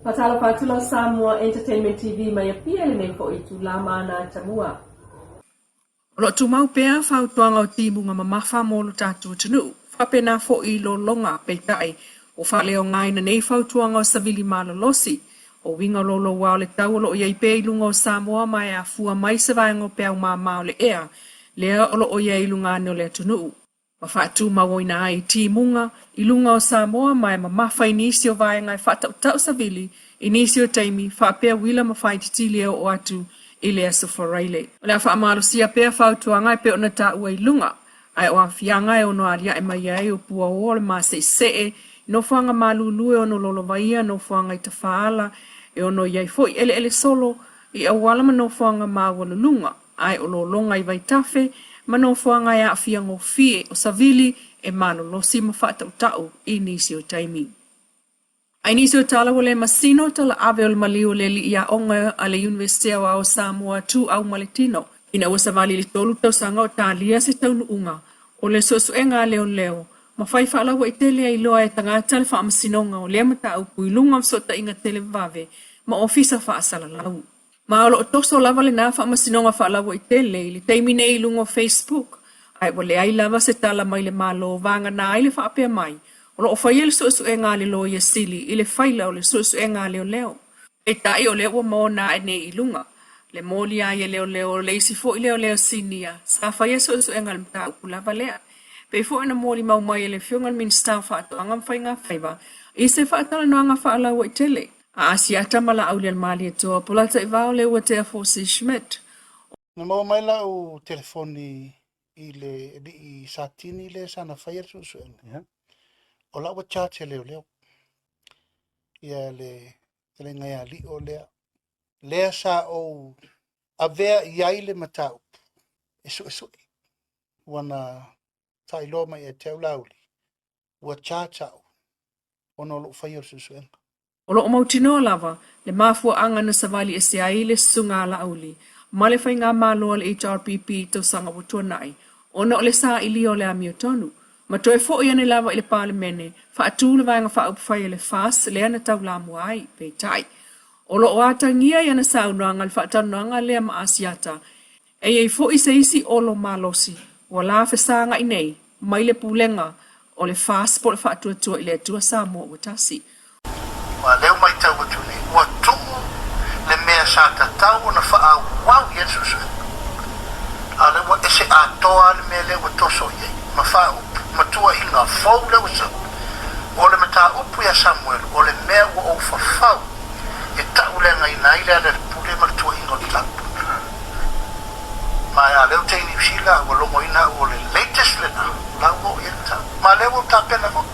Faatalofa atu lau Samoa Entertainment TV mai Apia i lenei foi itula ma ana atamua. O lo o tumau pea fautuaga o timuga mamafa mo lo tatou atunuu, faapena foi lologa, peitai, ua faaleaogaina nei fautuaga o savili malolosi. O uiga o louloua o le tau o lo o i ai pea i luga o Samoa ma e afua mai se vaega o peau mama o le ea lea o lo o i ai i luga ane o le atunuu. Ma faatumauina ai timuga i luga o Samoa ma e mamafa i nisi o vaega e faatautau savili i nisi o taimi faapea uila ma faititili e oo atu i le Aso Faraile. O le a faamalosia pea fautuaga e pei ona taua i luga, ae o aafiaga e ono aliae mai ai o puaoa o le maseesee i nofoaga malulu e ono lolovaia nofoaga i tafaala e ono i ai foi eleele solo i auala ma nofoaga maualuluga. ae o lologa i vaitafe ma nofoaga e aafia gofie o savili e malolosi ma faatautau i nisi o taimi. A i nisi o tala ua le masino tala ave o le maliu o le alii aoga a le Iunivesite Aoao o Samoa Ituau ma le Tino, ina ua savali i le 3 tausaga o talia se taunuuga o le suesuega a leoleo ma fai faalauaitele ai loa e tagata le faamasinoga o lea mataupu i luga o fesootaiga televavave ma ofisa faasalalau. Ma o lo o toso lava lena faamasinoga faalauaitele i le taimi nei i luga o Facebook, ae ua leai lava se tala mai le Malo vagana ai le faapea mai o lo o faia le suesuega a le Loia Sili i le faila o le suesuega a leoleo. Peitai o lea ua maona ae nei i luga le moli ai e leoleo o le isi foi leoleo sinia sa faia suesuega i le mataupu lava lea. Pei foi ona molimau mai e le Afioga i le Minisita o Faatoaga ma Faigafaiva i se faatalanoaga faalauaitele a Asiata ma Laaulialemalietoa Polataivao Leuatea Fosi Schmidt. Na maua mai lau telefoni i le alii Satini lea sa na faia le suesuega. Yeah. O lau ua charge e leoleo. Ia le fetalaiga ia Lio lea. Lea sa ou avea i ai le mataupu e suesue. Ua na faailoa mai ia te au Laauli, ua charge au ona o lou faia o le suesuega. O lo o mautinoa lava le mafuaaga na savali ese ai le Susuga a Laauli ma le Faigamalo a le HRPP i tausaga ua tuanai ona o le sailia o le amiotonu ma toe foi ane lava i le Palemene faatu le Vaega Faaupufai a le FAST lea na taulamua ai. Peitai, o lo o atagia i ana saunoaga le faatalanoaga lea ma Asiata E i ai foi se isi olo malosi ua la fesagai nei mai le pulega o le FAST po o le Faatuatua i le Atua Samoa ua Tasi. Ua leu matau atu nei, ua tuu le mea sa tatau ona faaauau i ai le suesuega, a o lea ua ese atoa lava le mea lea ua toso i ai, ma faaupu ma tuuaiga fou lea ua sau. O le mataupu ia Samuelu, o le mea ua ou fafau e tauleagaina ai le Alaalipule ma le tuuaiga o le mataupu. Ma a lea ou te i Niu Sila ua logoina au o le latest lena la ua oo i ai le mataupu. Ma lea ua ou tapena foi.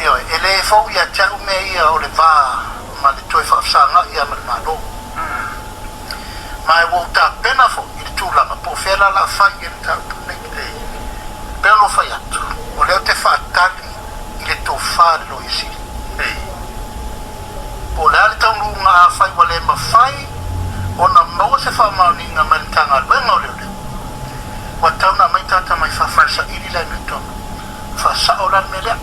Ioe, e le fou ia te au mea ia o le va ma le toe faafesagai lava ma le Malo. Ma ua ou tapena foi i le tulaga po o fea la o le a fai i ai le mataupu lenei. E pei ona ou fai atu, o lea ou te faatali i le tofa a le Loia Sili. Po o le a le taunuuga afai ua le mafai ona maua se faamaoniga mai le Matagaluega o Leoleo, ua tatau ona aumai tagata mai fafo e saili le amiotonu. Faasao la le mea lea.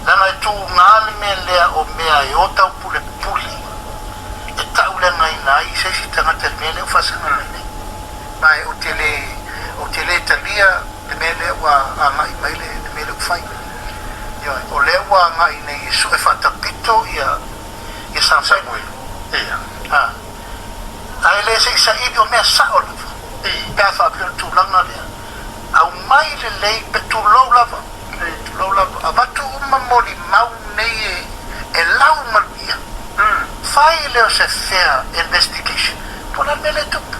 Leaga e tuga le mea lea o mea e o taupulepule e tauleagaina ai se isi tagata i le mea lea ua faasaga mai nei. Ma ou te le, ou te le talia le mea lea ua agai mai le mea lea ua fai. Ioe, o lea ua agai nei e sue faatapito ia ia Samuel. Ia. A. Ae le se i saili o mea sao lava. Pe a faapea o le tulaga lea, aumai lelei pe tulou lava, tulou lava, avatu uma molimau nei e e lau maluia. Fai lea o se fair investigation po o le a le mea lea e tupu.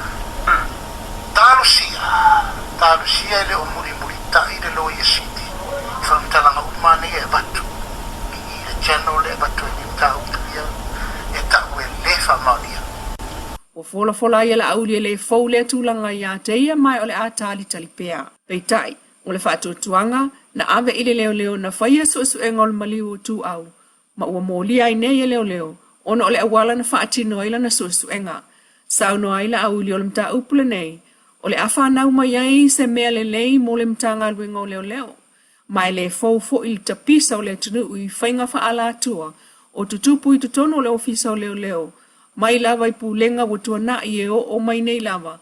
Talosia, talosia e le o mulimulitai le Loia Sili i faamatalaga uma nei e avatu i i le channel lea e avatu ai nei mataupu ia e tau e le faamaonia. Ua folafola ai e Laauli e le fou lea tulaga ia te ia ma o le a talitali pea. Peitai, o le faatuatuaga na ave i le leoleo na faia suesuega o le maliu o Ituau ma ua molia ai nei e leoleo ona o le auala na faatino ai lana suesuega. Saunoa ai Laauli o le mataupu lenei, o le a fanau mai ai se mea lelei mo le Matagaluega o Leoleo, ma e le fou foi le tapisa o le atunuu i faiga faaalatua o tutupu i totonu o le Ofisa o Leoleo, mai lava i pulega ua tuanai e oo mai nei lava.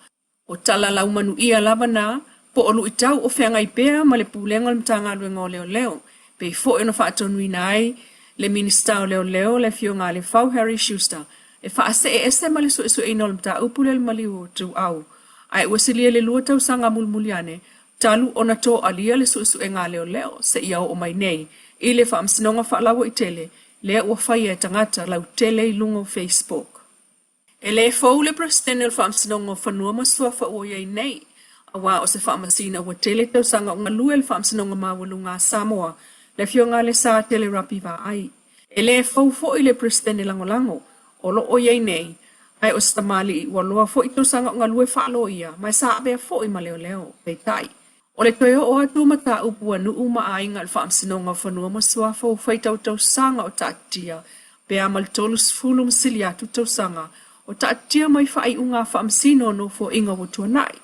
O tala laumanuia lava na, po o luitau o feagai pea ma le Pulega o le Matagaluega o Leoleo, pei foi ona faatonuina ai le Minisita o Leoleo, le Afioga a Lefau Harry Schuster, e faasee ese ma le suesueina o le mataupu lea o le maliu o Ituau. Ae ua silia i le 2 tausaga mulimuli ane, talu ona toalia le suesuega a leoleo seia oo mai nei i le Faamasinoga Faalauaitele lea ua faia e tagata lautele i luga o Facebook. E le fou le Peresetene o le Faamasinoga o Fanua ma Suafa ua i ai nei, aua o se faamasina ua tele tausaga o galue le Faamasinoga Maualuga a Samoa, le Afioga a Lesatele Rapi Vaai. E le fou foi le Peresetene Lagolago o lo o i ai nei, ae o se tamalii ua loa foi tausaga o galue faaloia ma e sa avea foi ma leoleo. Peitai, o le toe oo atu o mataupu a nuu ma aiga i le Faamasinoga o Fanua ma Suafa ua faitau tausaga o taatitia pe a ma le 30 ma sili atu tausaga o taatitia mai faaiuga a faamasino o nofoaiga ua tuanai.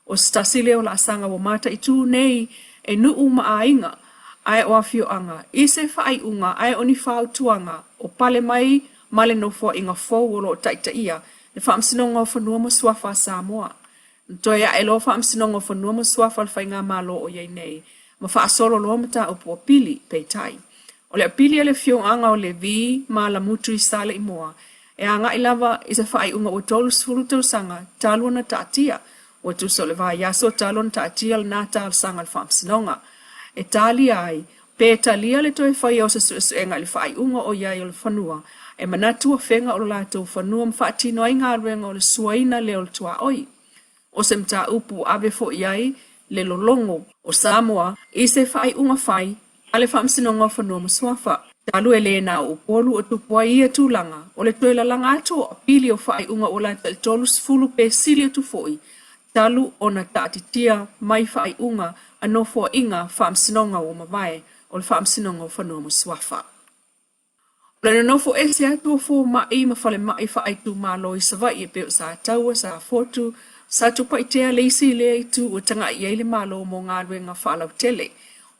O se tasi lea o laasaga ua mataitu nei e nuu ma aiga, ae o afioaga, i se faaiuga ae o ni fautuaga o pale mai ma le nofoaiga fou o lo o taitaia le Faamasinoga o Fanua ma Suafa a Samoa. Na toe ae loa Faamasinoga o Fanua ma Suafa o le Faigamalo o i ai nei ma faasolo loa mataupu apili, peitai, o le apili a le afioaga o Levi ma Alamutu i Saleimoa e agai lava i se faaiuga ua 30 tausaga talu ona taatia, ua tusa o le vaiaso talu ona taatia lena talosaga i le Faamasinoga e talia ai pe talia le toe faia o se suesuega i le faaiuga o i ai o le fanua e manatu afega o lo latou fanua ma faatino ai galuega o le suaina lea o le tuaoi. O se mataupu ua ave foi i ai le lologo o Samoa i se faaiuga fai a le Faamasinoga o Fanua ma Suafa. Talu e le na o Upolu o tupu ai ia tulaga, o le toe lalaga atu o apili o faaiuga ua lata i le 30 pe sili atu foi talu ona taatitia mai faaiuga a nofoaiga Faamasinoga ua mavae o le Faamasinoga o Fanua ma Suafa. O le nonofo ese atu o fomai ma falemai faaitumalo i Savaii e pei o Sataua, Safotu, Satupaitea le isi lea itu ua tagai i ai le Malo mo galuega faalautele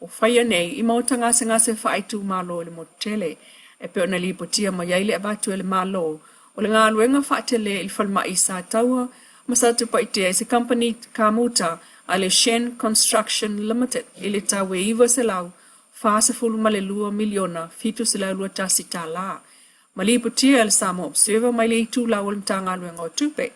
o faia nei i maota gasegase faaitumalo i le motu tele e pei ona lipotia mai ai le avatu e le Malo o le galuega faatele i le falemai i Sataua ma Satupaitea i se kamupani kamuta a le Shen Construction Limited i le tau e $942 miliona $721 ma lipotia e le Samoa Observer mai le itulau o le Matagaluega o Tupe.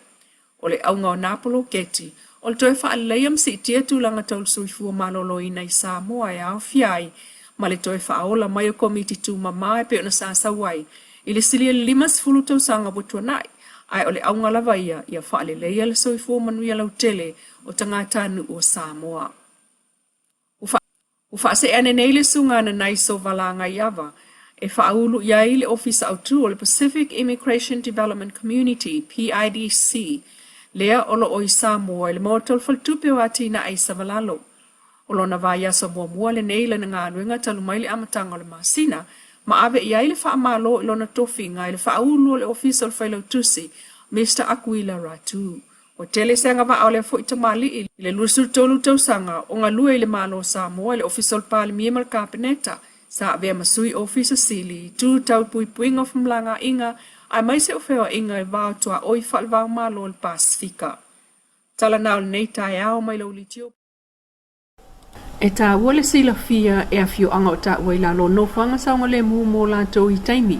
O le auga o na poloketi, o le toe faaleleia ma siitia tulaga tau le soifua maloloina i Samoa e aofia ai ma le toe faaola mai o komiti tumama e pei ona sa sau ai i le silia i le 50 tausaga ua tuanai, ae o le auga lava ia ia faaleleia le soifua manuia lautele o tagatanuu o Samoa. Ua faasee ane nei le Susuga a Nanaiso Valagaiava e faaulu i ai le Ofisa Autu o le Pacific Immigration Development Community, PIDC, lea o lo o i Samoa i le Maota o le Faletupe o Atinae i Savalalo. O lona vaiaso muamua lenei i lana galuega talu mai le amataga o le masina, ma ave i ai le faamalo i lona tofiga i le faaulu o le Ofisa o le Failautusi, Mister Akuila Ratu. Ua tele se agavaa o lea foi tamalii i le 23 tausaga o galue i le Malo o Samoa i le Ofisa o le Palemia ma le Kapeneta, sa avea ma Sui Ofisa Sili i itu tau puipuiga o femalagaaiga aemaise o feoaiga i va o tuaoi faale-va-o-Malo i le Pasefika. Tala na o lenei taeao mai lou litio. E taua le silafia e afioaga o taua i lalo o nofoaga saogalemu mo latou i taimi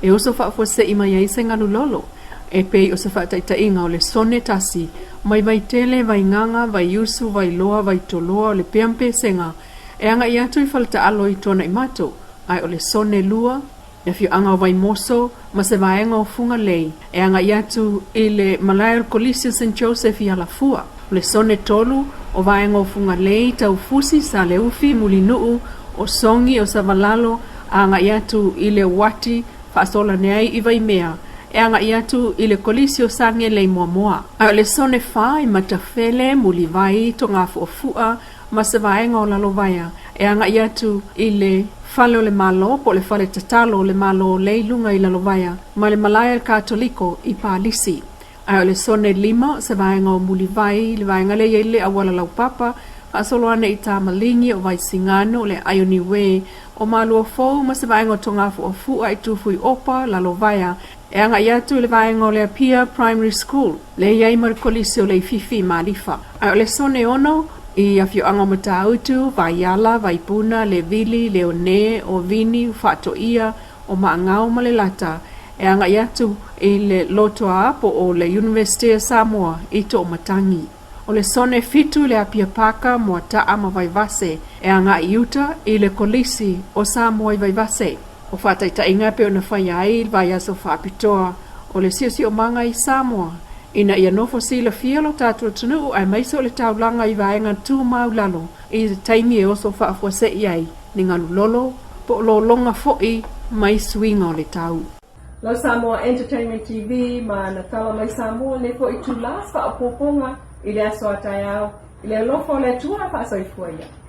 e oso faafuasei mai ai se galu lolo, e pei o se faataitaiga o le sone tasi mai Vaitele, Vaigaga, Vaiusu, Vailoa, Vaitoloa, o Lepea ma Pesega e agai atu i Faletaalo i Tuanaimato, ae o le sone lua, le afioaga o Vaimoso ma se vaega o Fugalei e agai atu i le malae o le Kolisi o Saint Joseph i Alafua. O le sone 3, o vaega o Fugalei, Taufusi, Saleufi, Mulinuu, o Sogi, o Savalalo, a agai atu i le Uati, faasolane ai i Vaimea, e agai atu i le Kolisi o Sagelei Moamoa. A o le sone 4 i Matafele, Mulivai, Togafuafua ma se vaega o Lalovaea e agai atu i le Fale o le Malo po o le Fale Tatalo o le Malo lea i luga i Lalovaea ma le Malae a le Katoliko i Palisi. Ae o le sone 5 o se vaega o Mulivai, le vaega lea e i ai le auala laupapa, faasolo ane i Tamaligi, o Vaisigano, o le Aioniue, O Maluafou ma se vaega o Togafuafu'a i Tufuiopa, Lalovaea, e aga'i atu i le vaega o le Apia Primary School, lea e i ai ma le Kolisi o Leififi i Malifa. Ae o le Sone 6 i afioaga o Matautu, Vaiala, Vaipuna, Levili, Leone, Ovini, Faatoia, o Maagau ma Lelata, e aga'i atu i le Lotoa po o le Iunivesite a Samoa i Toomatagi. O le Sone 7 i le Apia Paka, Moata'a ma Vaivase, e aga'i i uta i le Kolisi o Samoa i Vaivase. O faataitaiga e pei ona faia ai i le vaiaso faapitoa o le siosiomaga i Samoa ina ia nofo silafia lo tatou atunuu aemaise o le taulaga i vaega tumau lalo i le taimi e oso faafuasei ai ni galu lolo po o lologa foi mai suiga o le tau. Lau Samoa Entertainment TV ma ana tala mai Samoa lenei foi itula se faaopoopoga i le aso a taeao i le alofa o le Atua faasoifua ia.